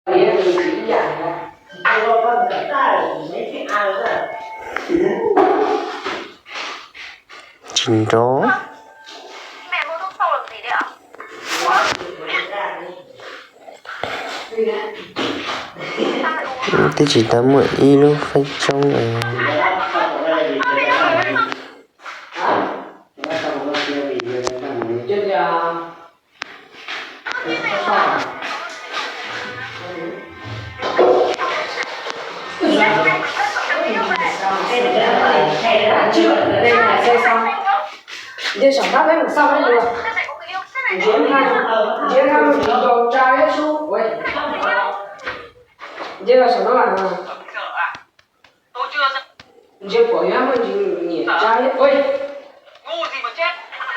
Tsis nrov. Twb tsis tau muaj ib lub feeb tsob. Nce saum nrab peb mus xauj peb mus. Ntsiav, ntsiav tsis nco tsa ib sub. Nce los saum no. Ntsiav pom yuav muaj ntsis niam tsa ib.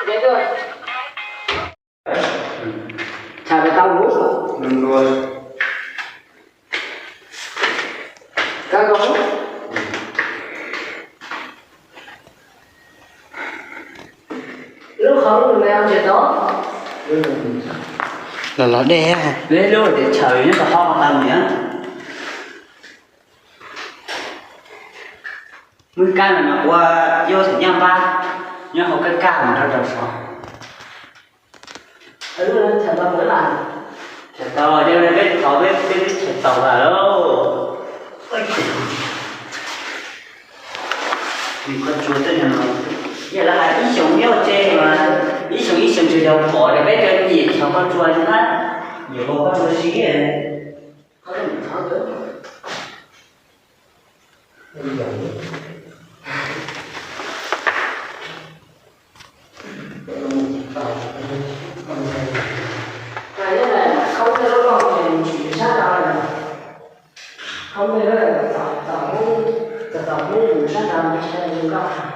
Ntsiav tuaj. Tshais tau lub. Kab koj. Lub qhov lus me ntsis tod. Los los dej. Peb lub tias chaw nyob rau hauv tau niam. Mub kab no ua yau txham nyaj npab, nyob hauv kab kaj mus rau rau sov. Txham tau, yog peb thov peb, peb twb txham tau lawm lauj. Nws koj tsuas tej no, yog lawv hais ib xyoos nyob tsev mas ib xyoos ib xyoos tsis tau pom tias peb cov nyiam xyov koj tsuas li na, nyiam koj tsuas siab. Khoob tej lub loj ces mus tsis sab nrad lawm. Khoob tej lub txom txom Hmoob, txom txom Hmoob mus sab nrad mus tsis tau li koj.